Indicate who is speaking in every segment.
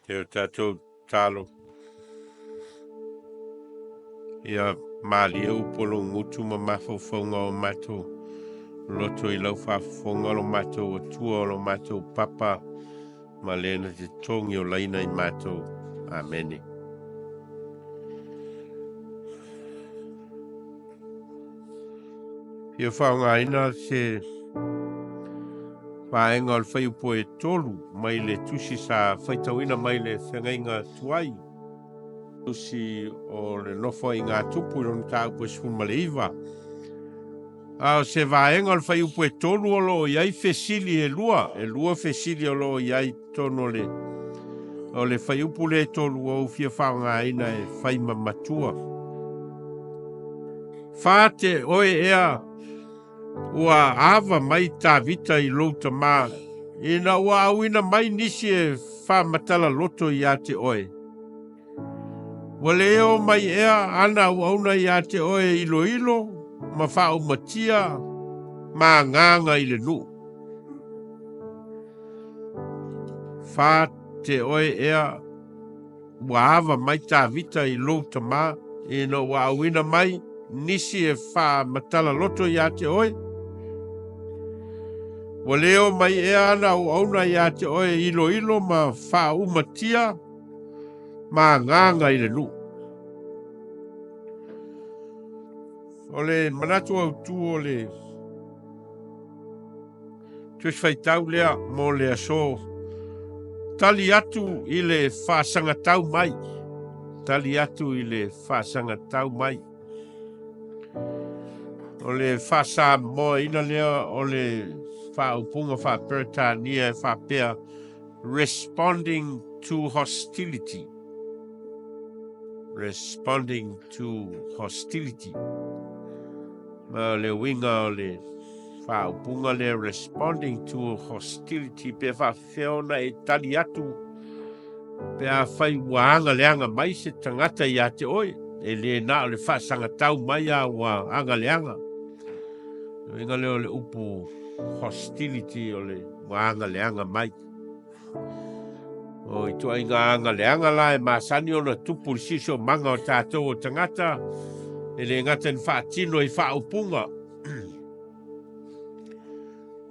Speaker 1: E o tatou talo. Ia malie upu o lou gutu ma mafaufauga o matou loto i lau faafofoga o lo matou Atua o lo matou Papa ma le na te togi olaina i matou. Amene. Fia faaaogaina se vaega o le fuaiupu e 3 mai le tusi sa faitauina mai le feagaiga tuai, tusi o le Nofoaiga a Tupu i lona mataupu e 19. A o se vaega o le fuaiupu e 3 o lo o i ai fesili e lua, e lua fesili o lo o i ai i totonu o le o le fuaiupu lea e 3 ua ou fia faaaogaina e fai ma matua. Fate oe ea ua ava mai Tavita i lou tama ina ua auina mai nisi e faamatala loto ia te oe. Ua le oo mai ea ana auauna ia te oe e iloilo ma faaumatia ma agaga i le nuu. Fate oe ea ua ava mai Tavita i lou tama ina ua auina mai nisi e faamatala loto ia te oe? Ua le oo mai ea ana auauna ia te oe e iloilo ma faaumatia ma agaga i le nuu? O le manatu autu o le Tusi Faitau lea mo le aso, tali atu i le faasagatau mai, tali atu i le faasagatau mai. O le faasamoaina lea o le faaupuga faa-Peretania e faapea, responding to hostility. Responding to hostility. Ma o le uiga o le faaupuga lea responding to hostility pe faafefea ona e tali atu pe afai ua agaleaga mai se tagata ia te oe, e le na o le faasagatau mai a ua agaleaga. Le uiga lea o le upu hostility o le ua agaleaga mai. O ituaiga agaleaga la e masani ona tupu i le siosiomaga o tatou o tagata, e le gata ina faatino i faaupuga.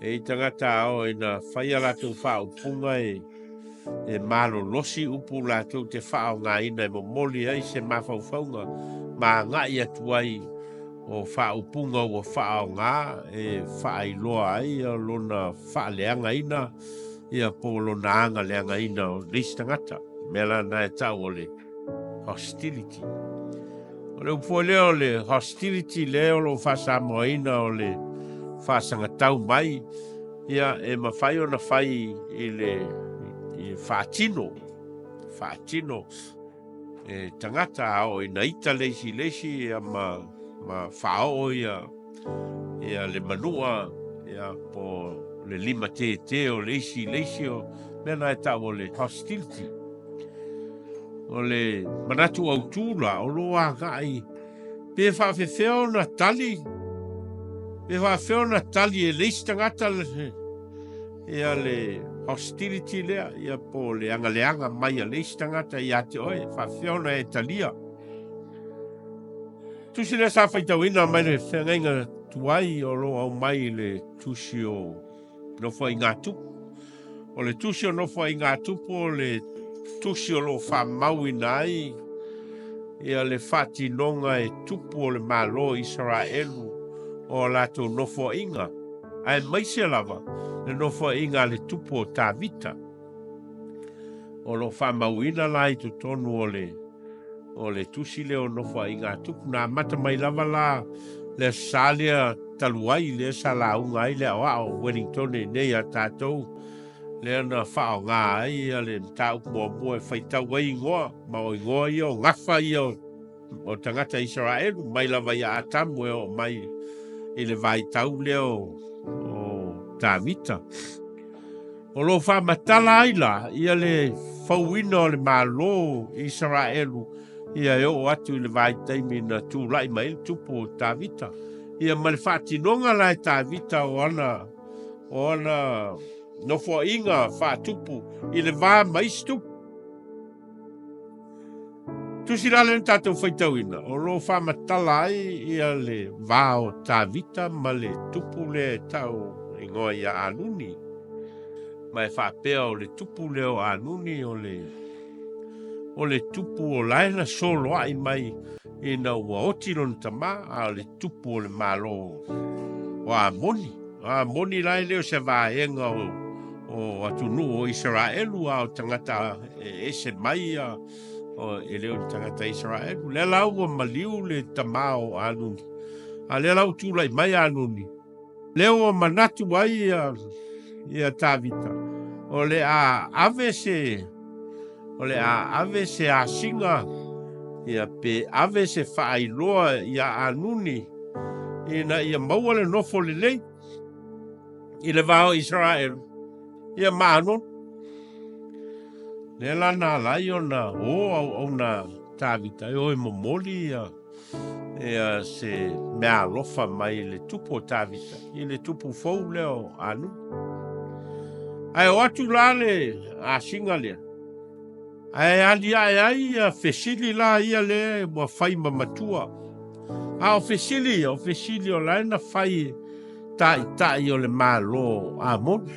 Speaker 1: E i tagata ao ina fai a latou faaupuga e, e malolosi upu latou te faaaogaina e momoli ai se mafaufauga ma agai atu ai o faaupuga ua faaaoga e faailoa ai lona faaleagaina ia po o lona agaleagaina o le isi tagata. O mea la na e tau o le hostility. O le upu foi lea o le hostility lea o lo o faasamoaina o le faasagatau mai, ia e mafai ona fai i le i faatino, faatino e tagata a oo ina ita le isi i le isi ia ma, ma faaoo ia, ia le manua ia po le lima tētē o le isi i le isi o mea na e tau o le hostility. O le manatu autū la o lo o agai pe faafefea ona tali pe faafefea ona tali e le isi tagata ia le hostility lea, ia po o le agaleaga mai a le isi tagata ia te oe, faafefea ona e talia. Tusi lea sa faitauina mai le feagaiga tuai o lo o aumai i le tusi o Nofoaiga Tupu. O le tusi o Nofoaiga Tupu o le tusi o lo o faamauina ai ia le faatinoga e tupu o le Malo o Isaraelu o a latou nofoaiga, aemaise lava le nofoaiga a le tupu o Tavita. O lo o faamauina la i totonu o le o le tusi lea o Nofoaiga a Tupu. Na amata mai lava la le Aso Sa lea talu ai, lea sa lauga ai le aoao o Wellington i nei a tatou, lea na faaaoga ai le mataupu muamua e faitau ai igoa, ma o igoa ia o gafa ia o tagata Isaraelu, mai lava ia Atamu e oo mai i le vaitau lea o Tavita. O lo o faamatala ai la ia le fauina o le Malo i Isaraelu ia e oo atu i le vaitaimi na tulai mai ai le tupu o Tavita. Ia ma le faatinoga la e Tavita o ana o ana nofoaiga faatupu i le va ma isi tupu. Tusi la lea na tatou faitauina, o lo o faamatala ai ia le va o Tavita ma le tupu lea e tau igoa ia Anuni. Ma e faapea o le tupu lea o Anuni o le, o le tupu o la e na soloai mai ina ua oti lona tama, a o le tupu o le Malo o Amoni. O Amoni la e le o se vaega o, o atunuu o Isaraelu, a o tagata e ese mai ia, o, e le o ni tagata Isaraelu. Lea la ua maliu le tama o Anuni, a lea la ua tulai mai Anuni, Lea ua manatu ai ia, ia Tavita, o le a ave se, o le a ave se asiga, ia pe ave se faailoa ia Anuni, ina ia maua le nofo lelei i le va o Isaraelu, ia ma Anoni. Lea la na ala ai ona o auauna Tavita e o e momoli ia, ia se meaalofa mai le tupu o Tavita i le tupu fou lea o Anuni. Ae o atu la le asiga lea, ae aliae ai ia fesili la ia le ua fai ma matua. A o fesili ia, o fesili o la e na fai e taitai o le Malo o Amoni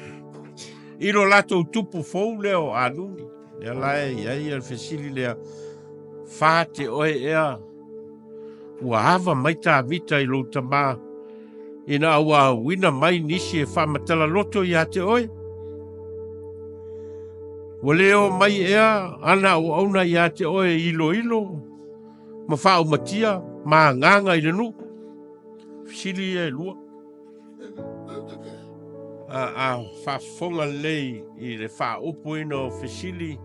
Speaker 1: i lo latou tupu fou lea o Anuni. Lea la e i ai le fesili lea, Fa te oe ea ua ava mai Tavita i lou tama ina ua auina mai nisi e faamatala loto ia te oe? Ua le o mai ea ana auauna ia te oe e iloilo ma faaumatia ma agaga i le nuu? Fesili ia e lua. A, a faafofoga lelei i le faaupuina o fesili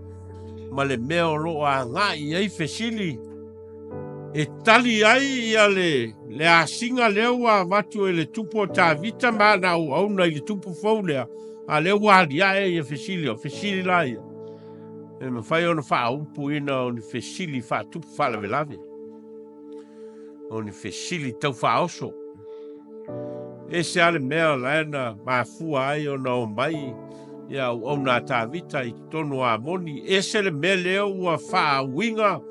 Speaker 1: ma le mea o lo o agai i ai fesili, e tali ai ia le, le asiga lea ua avatu e le tupu o Tavita ma ana auauna i le tupu fou lea, a lea ua aliae ia fesili, o fesili la ia. E mafai ona faaupuina o ni fesili faatupu faalavelave. O ni fesili tau faaoso. Ese lava le mea o la e na mafua ai ona omai ia auauna a Tavita i totonu o Amoni. Ese le mea lea ua faauiga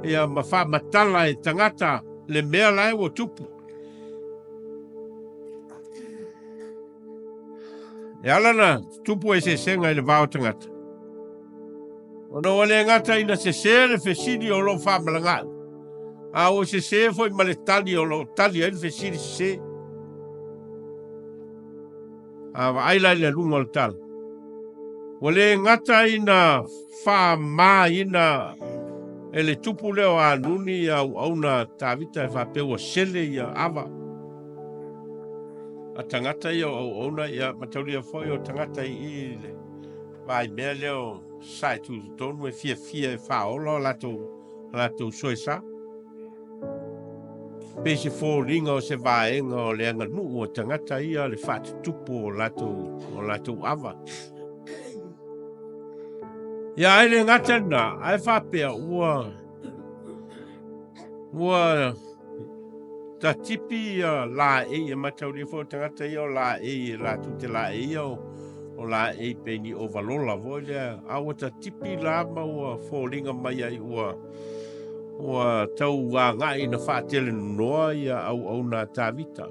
Speaker 1: ia ma faamatala e tagata le mea la e ua tupu. E ala na tutupu eseesega i le va o tagata. Ona ua le gata ina sese le fesili o lo o faamalagaʻu, a ua sese foi ma le tali o lo o tali ai le fesili sese. A vaai la i le aluga o le tala, ua le gata ina faamāina e le tupu lea o Anuni ia auauna Tavita e faapea ua sele ia ava a tagata ia o auauna, ia mataulia foi o tagata i i le vaai mea lea o sae tutotonu e fiafia e faaola o latou, latou soesa. Pei se foliga o se vaega o le aganuu o tagata ia le faatutupu o latou, o latou ava. Ia ai le gata lena, ae faapea ua ua Tatipi ia laei e mataulia foi o tagata ia o laei e latou te laei ia o, o laei pei ni ovalola foi lea a ua tatipi la ma ua foliga mai ai ua ua tau agai ina faatele nonoa ia auauna a Tavita.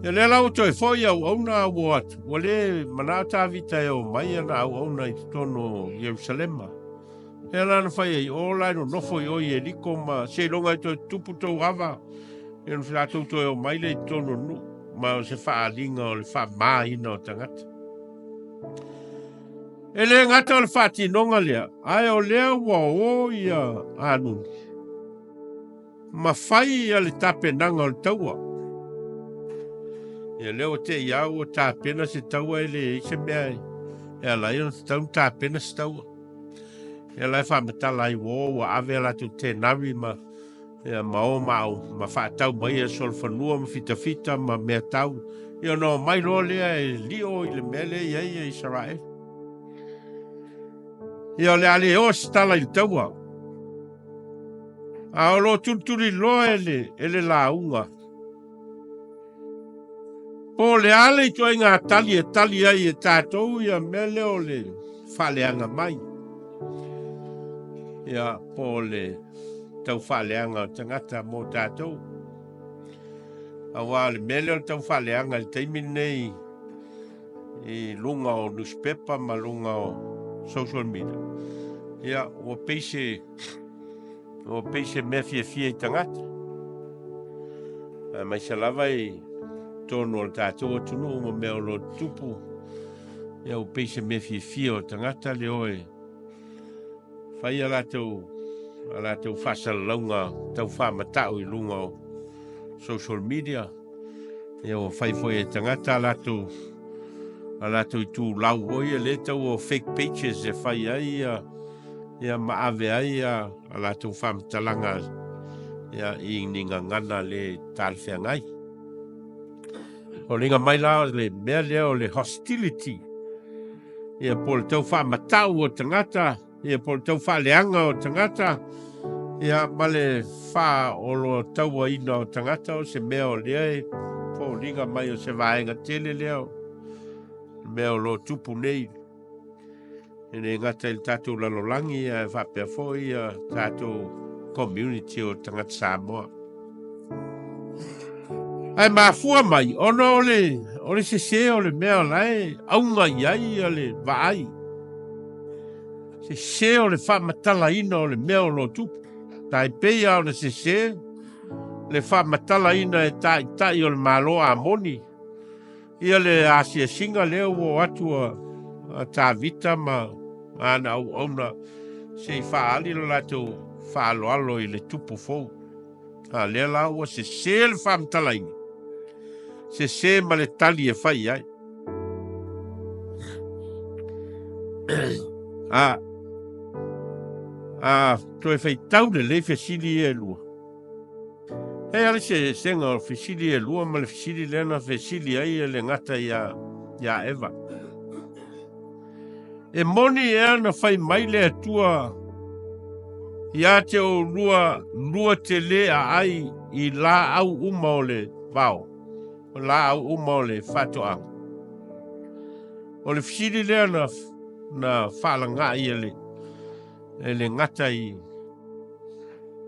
Speaker 1: Ia lea la ua toe foi auauna a ua atu, ua le manao Tavita e o mai ana auauna i totonu o Ierusalema. Lea la na fai ai, o la e nonofo i o i Ieriko ma seiloga e toe tupu tou ava, ia ona latou toe o mai lea i totonu o le nuu, ma o se faaaliga o le faamāina o tagata. E le gata o le faatinoga lea, ae o lea ua o ia Anuni ma fai ia le tapenaga o le taua. Ia lea ua te i au ua tapena se taua e leai se mea e ala ai ona tatau ona tapena se taua. Ia la e faamatala ai ua o ua ave a latou tenari ma ia ma o ma au ma faatau mai ia solofanua ma fitafita ma mea tau. Ia ona omai loa lea e lio i le mea lea e i ai ia Isaraelu. Ia o le a le oo se tala i le taua. A o lo o tulituliloa e le, e le lauga. Po o le a le ituaiga tali e tali ai e tatou ia mea lea o le faaleaga mai. Ia, po o le tau faaleaga o tagata mo tatou. Aua o le mea lea o le tau faaleaga i le taimi lenei i luga o newspaper ma luga o social media, ia, ua pei se, ua pei se mea fiafia i tagata. Aemaise lava i totonu o le tatou atunuu ma mea o lo o tutupu, ia, ua pei se mea fiafia o tagata le o e fai a latou a latou faasalalauga tau faamata'u i luga o social media. Ia ua fai foi e tagata a latou a latou itulau foi ia lea tau o fake pages e fai ai ia ia ma ave ai ia a latou faamatalaga ia i ni gagana le talafeagai. Foliga mai la o le mea lea o le hostility, ia po o le tau faamatau o tagata, ia po o le tau faaleaga o tagata, ia ma le faaoloatauaina o tagata, o se mea o lea e foliga mai o se vaega tele lea o le mea o lo o tupu nei. E le gata i le tatou lalolagi, ae faapea foi ia tatou community o tagata Samoa. Ae mafua mai ona o le, o le sese o le mea o la e auga i ai ia le vaai. Sese o le faamatalaina o le mea o lo o tupu. Tai pei lava ona sese le faamatalaina e taitai o le Malo Amoni Ia le asiasiga lea ua o atu a Tavita ma ana auauna se i faaali lo latou faaaloalo i le tupu fou. A lea la ua sese le faamatalaina, sese ma le tali e fai i ai. A, a toe faitau lelei fesili ia e lua. E ai le eseesega o fesili e lua ma le fesili lea na fesili ai le gata ia, ia Eva. E moni ea na fai mai le Atua ia te oulua lua te lē aai i laau uma o le vao, o laau uma o le faatoaga. O le fesili lea na, na faalagaai e le, e le gata i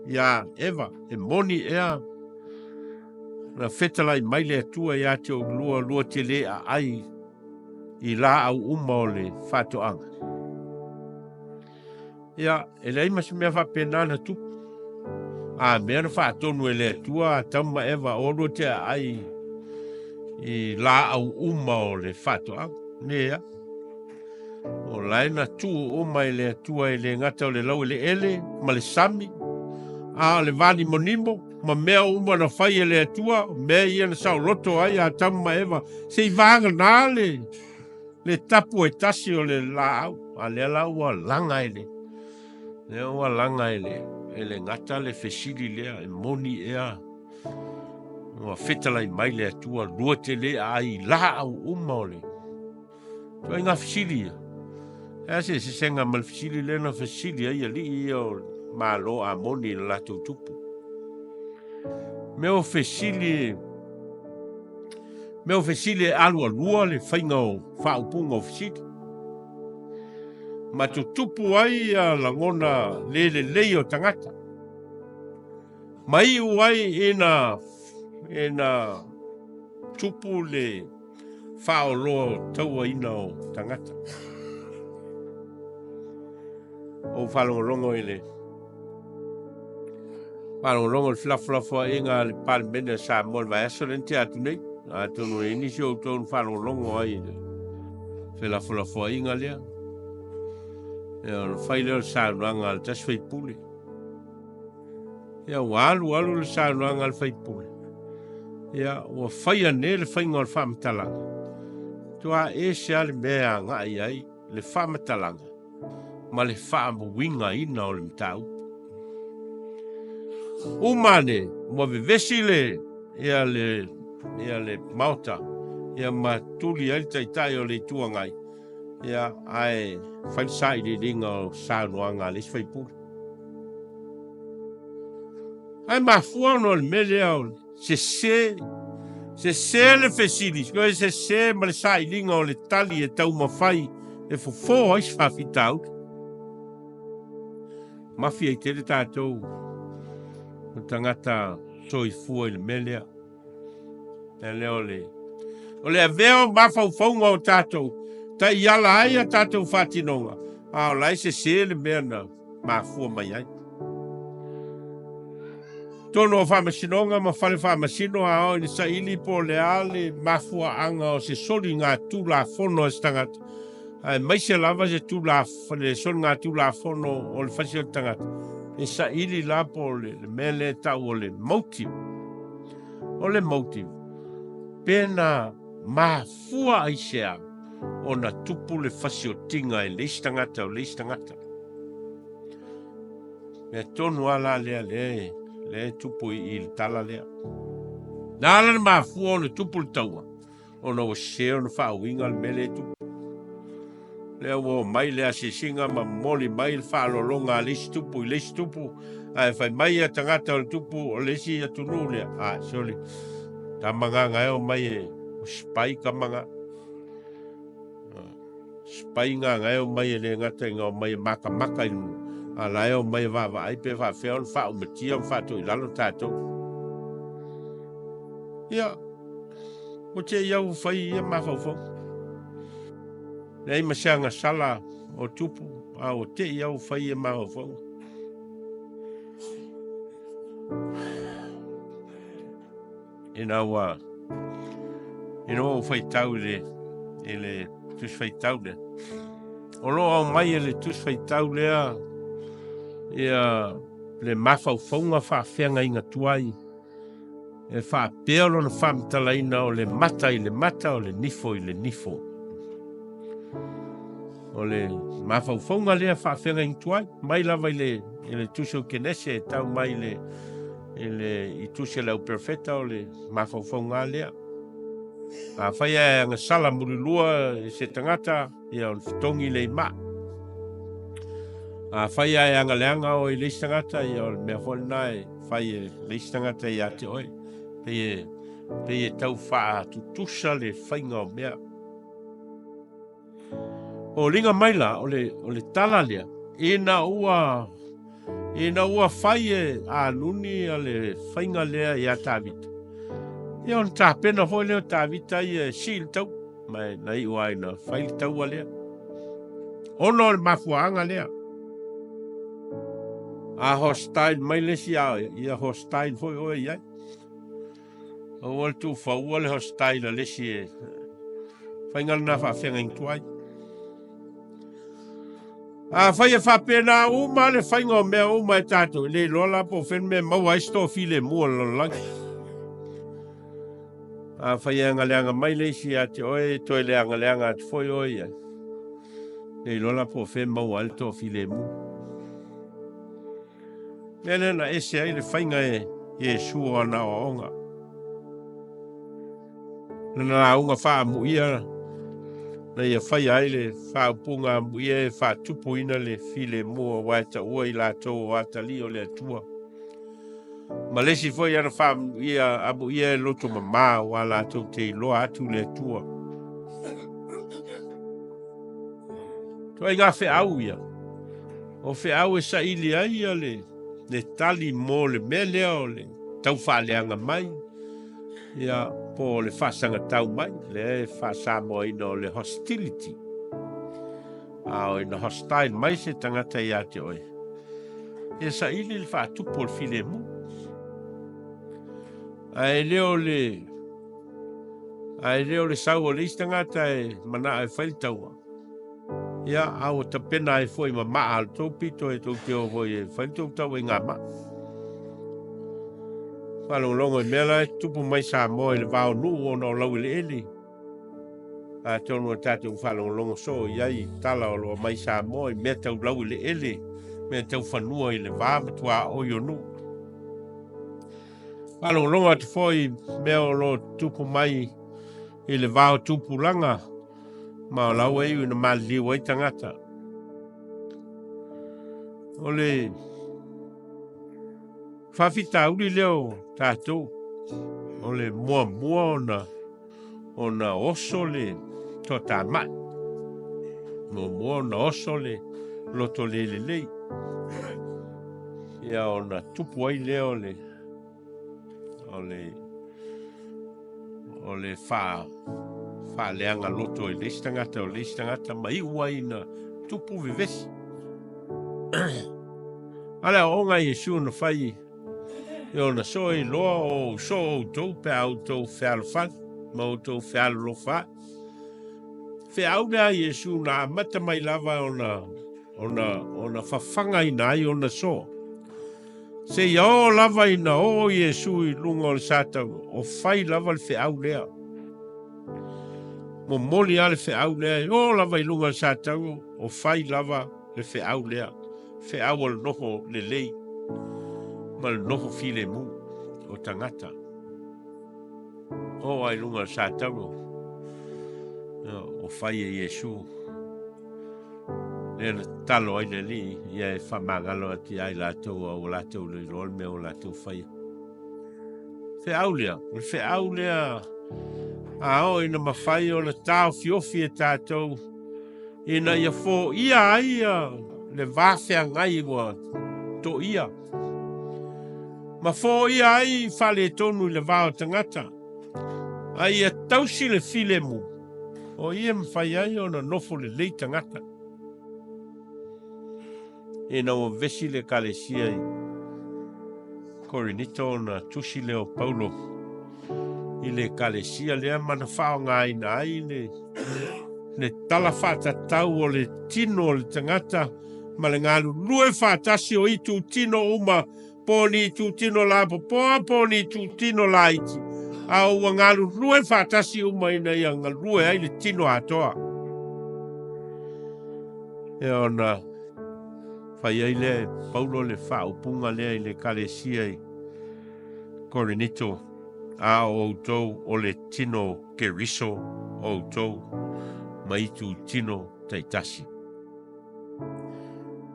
Speaker 1: Iā Eva, e moni ea na fetalai mai le Atua ia te oulua lua te lē aai i laau uma o le faatoaga. Ia, e leai ma se mea faapena na tupu. A mea na faatonu e le Atua Atamu ma Eva, oulua te aai i laau uma o le faatoaga. Lea. O la e na tuu uma e le Atua e le gata o le laueleele ma le sami, a o le vanimonimo ma mea uma na fai e le Atua, o mea ia na saoloto ai Atamu ma Eva, se i vagana le, le tapu e tasi o le laau. A lea la ua laga e le, lea ua laga e le, e le gata le fesili lea, e moni ea ua fetalai mai le Atua, lua te le aai i laau uma o le Ituaiga fesili ia. E a se eseesega ma le fesili lea na fesili ai alii ia o Malo Amoni i le latou tupu. Mea o fesili mea o fesili e alualua le faiga o faaupuga o fesili. Ma tutupu ai ia lagona le lelei o tagata. Ma iu ai ina ina tupu le faaoloa tauaina o tagata. Ou faalogologo i le faalogologo i le felafolafoaiga a le Palemene a Samoa i le vaiaso lea na tea atu nei. Atonu e i ai nisi o outou na faalogologo ai i le felafolafoaiga lea. Ia, ona fai lea o le saunoaga a le tasi faipule. Ia, ua alu alu le saunoaga a le faipule. Ia, ua faia nei le faiga o le faamatalaga. Matua ese lava le mea e agai ai le faamatalaga ma le faauigaina o le mataupu. Uma ane, ua vevesi le, ia le, ia le Maota, ia ma tuli ai le Taitai o le Itu Agai, ia, ae fai le sailiiliga o saunoaga a le isi faipule. Ae mafua ona o le mea lea o le sese, sese le fesili, sese ma le sailiga o le tali e taumafai e fofo ai se faafitauli. Mafi ai tele tatou o tagata soifua i le mea lea. Mea lea o le o le avea o mafaufauga o tatou taiala ai a tatou faatinoga, a o la e sese le mea na mafua mai ai. Totonu o faamasinoga ma fale faamasino a oo ina saili po o le a le mafuaaga o se soligatulafono a se tagata, aemaise lava se le soligatulafono o le fasi o le tagata, e saili la po o le mea lea e tau o le motive. O le motive, pe na mafua aisea ona tupu le fasiotiga e le isi tagata o le isi tagata. Mea tonu lava la lea lea lea e tupu i i le tala lea. Na ala ona mafua ona tupu le taua, ona ua sese ona faauiga le mea lea e tupu. Lea ua omai le asiasiga ma momoli mai le faaaloaloga a le isi tupu i le isi tupu, ae fai mai ia tagata o le tupu o le isi atunuu lea, a, sole, tama gagae omai e spy kama ga. Spy gagae omai e le gata ina omai e makamaka i luga, a la e omai e vaavaai pe faafefea ona faaumatia ma faatoilalo tatou. Ia, ua te i au ua fai ia mafaufauga. Leai ma se agasala o tupu, a ua te i au ua fai ia mafaufauga. Ina ua ina ua ou faitau i le i le tusi faitau lea. O lo o aumai e le tusi faitau lea ia le mafaufauga faafeagaiga tuai e faapea lona faamatalaina o le mata i le mata, o le nifo i le nifo. O le mafaufauga lea faafeagaiga tuai, mai lava i le, i le tusi o Kenese e tau mai i le, i le i tusi a le auperofeta o le mafaufauga lea. Afai e agasala mulilua i se tagata, ia o le fetogi lea i maa. Afai e agaleaga oe i le isi tagata, ia o le mea foi lena e fai e le isi tagata ia te oe. Pei e, pei e tau faatutusa le faiga o mea. Foliga mai la, o le, o le tala lea, ina ua, ina ua fai e Anuni a le faiga lea ia Tavita, ia ona tapena foi lea o Tavita ia e sii le tau, ma e na iu lava ina fai le taua lea. Ona o le mafuaaga lea. A hostile mai le isi ia oe, ia hostile foi oe i ai. Aua le tuufaua le hostile a le isi e faiga lena faafeagaiga tuai. Afai e faapena uma le faiga o mea uma e tatou, e le iloa la po o fea le mea e maua ai se toafilemu o le lalolagi. Afai e agaleaga mai le isi ia te oe, e toe leagaleaga atu foi oe i ai. Le iloa la po o fea e maua ai le toafilemu. Mea lea na ese ai le faiga e Iesu o ana aoaoga. Lana lauga faaamuia na ia faia ai le faaupuga amuia e faatupuina le filemu aua e taua i latou o atalii o le Atua. Ma le isi foi ana faamuia amuia e loto mamā aua latou te iloa atu le Atua. Ituaiga feau ia. O feau e saili ai ia le, le tali mo le mea lea o le taufaaleaga mai, ia, po o le faasagatau mai, lea e faasamoaina o le hostility. A o ina hostile mai se tagata ia te oe, ia saili le faatupu o le filemu. Ae le o le Ae le o le sau o le isi tagata e manao e fai le taua, ia, a ua tapena ai foi ma maa a le tou pito e tou te o foi e fai le tou taua i ngā maa. Faalogologo i mea la e tutupu mai Samoa i le va o nuu ona o laueleele. Atonu o tatou faalogologo soo i ai i tala o lo o mai Samoa i mea tau laueleele, mea tau fanua i le va ma tuaoi o nuu. Faalogologo atu foi i mea o lo o tutupu mai i le va o tupulaga, ma o la ua iu ina maliliu ai tagata. O le faafitauli lea o tatou, o le muamua ona ona oso le toatamai, muamua ona oso le loto le lelei. Ia ona tupu ai lea o le o le o le faa faaleaga loto i le isi tagata o le isi tagata ma iu ai ina tupu vevesi. A le aoaoga a Iesu na fai i ona soo e iloa o ou soo outou pe a outou fealofani ma outou fealolofa. Feau lea a Iesu na amata mai lava ona ona ona fafagaina ai ona soo. Seia oo lava ina oo Iesu i luga o le satauro, o fai lava le feau lea. Momoli lava le feau lea, e oo lava i luga o le satauro, o fai lava le feau lea. Feau o le noho lelei ma le noho filemu o tagata. Oo lava i luga o le satauro, o fai e Iesu. Lea na tatalo ai le Alii, ia e faamagalo atu ia i latou a ua latou le iloa le mea ua latou faia. Feau lea, o le feau lea a oo ina mafai ona taofiofi e tatou ina ia foia ai le va feagai ua toia ma foia ai faaletonu i le va o tagata, a ia tausi le filemu. O i e mafai ai ona nofo lelei tagata. Ina ua vesi le Ekalesia i Korinito ona tusi lea o Paulo i le Ekalesia lea ma na faaaogaina ai le, le tala faatatau o le tino o le tagata ma le galulue faatasi o itu tino uma po o ni itutino lapopoa, po o ni itutino laiti, a ua galulue faatasi uma ina ia galue ai le tino atoa. E ona fai ai lea e Paulo le faaupuga lea i le Ekalesia i Korinito, a o outou o le tino Keriso outou ma itutino taitasi.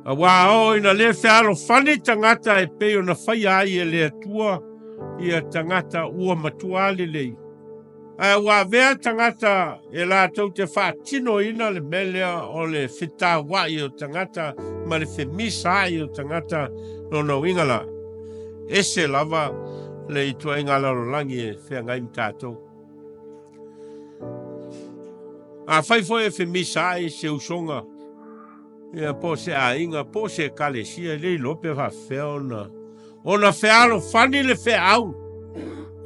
Speaker 1: Auā oo ina lē fealofani tagata e pei ona faia ai e le Atua ia tagata ua matuā lelei, ae ua avea tagata e latou te faatinoina le mea lea o le fetauaʻi o tagata ma le femisaai o tagata, lona uiga la, ese lava le ituaiga lalolagi e feagai ma tatou. Afai foi e femisaai se usoga, ia, po o se aiga, po o se ekalesia, e le iloa pe faapefea ona, ona fealofani le feau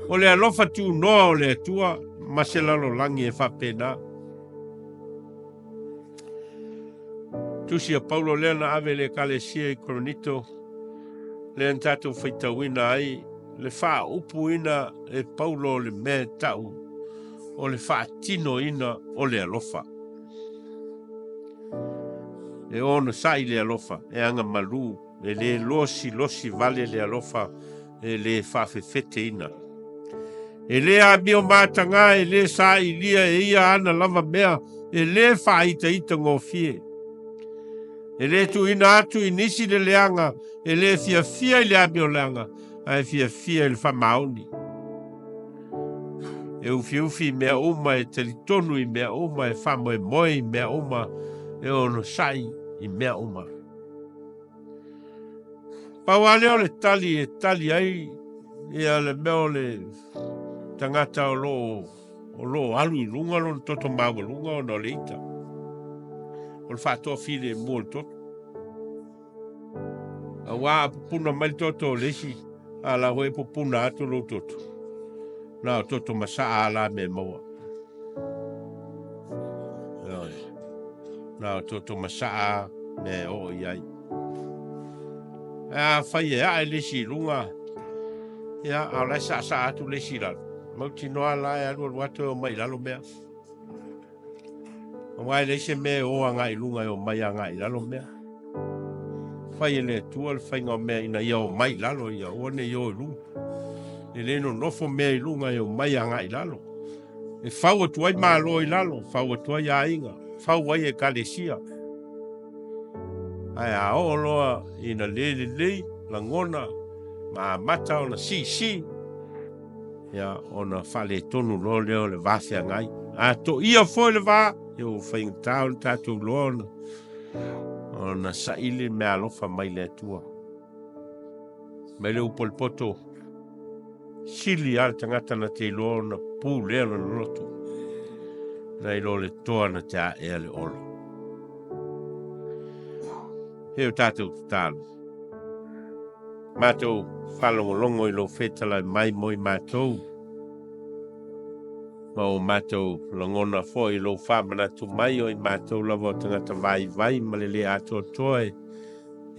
Speaker 1: o le alofa tunoa o le Atua ma se lalolagi e faapena. Tusi a Paulo lea na ave i le ekalesia i Korinito, lea na tatou faitauina ai le faaupuina e Paulo o le mea e tau o le faatinoina o le alofa. E onosai le alofa, e agamalu, e le losilosi vale le alofa, e le faafefeteina. E le amio matagā, e le sailia e ia ana lava mea, e le faaitaita gofie. E le tuuina atu i nisi le leaga, e le fiafia i le amioleaga, ae fiafia i le faamaoni. E ufiufi i mea uma, e talitonu i mea uma, e faamoemoe i mea uma, e onosai i mea uma. Pau lava lea o le tali e tali ai ia le mea o le tagata o lo o lo o alu i luga lona toto maualuga ona o le ita. O le faatoafilemu o le toto. Aua a pupuna mai le toto o le isi, a la foi e pupuna atu lou toto. Na o toto masaa a la me maua. Na o toto masaa me oo i ai. A fai e ae le isi i luga, ia, a o la e saasaa atu le isi i lalo. Mautinoa la e alualu atu e omai i lalo mea. Aua e leai se mea e o agai i luga e omai agai i lalo mea. Fai e le Atua le faiga o mea ina ia omai i lalo, ia aua ne i o i luga. E le nonofo mea i luga e omai agai i lalo. E fau atu ai Malo i lalo, fau atu ai aiga, fau ai ekalesia. Ae a oo loa ina le lelei lagona ma amata ona siisii, ia, ona faaletonu loa lea o le va feagai. A toia foi le va, ia ua faigata ona tatou iloa ona, ona saili le meaalofa mai le Atua. Mai le upu a le poto, sili lava le tagata na te iloa ona pulea lona loto, nai lo le toa na te aea le olo. E o tatou tatalo. Matou faalogologo i lou fetalai mai mo i matou, ma o matou lagona foi i lou faamanatu mai o i matou lava o tagata vaivai ma le le atoatoa e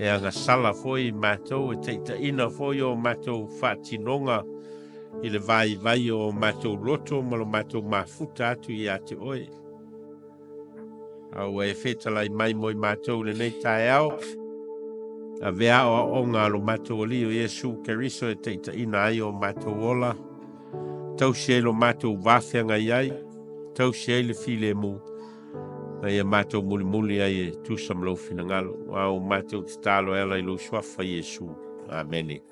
Speaker 1: e agasala foi i matou e taitaiina foi o matou faatinoga i le vaivai o matou loto ma lo matou mafuta atu ia te oe. A ua e fetalai mai mo i matou i lenei taeao, avea aoaoga a lo matou Alii o Iesu Keriso e taitaiina ai o matou ola, tausi ai lo matou vafeagai ai, tausi ai le filemu, ma ia matou mulimuli ai e tusa ma lou finagalo. Aua ua matou tatalo e ala i lou suafa Iesu. Amene.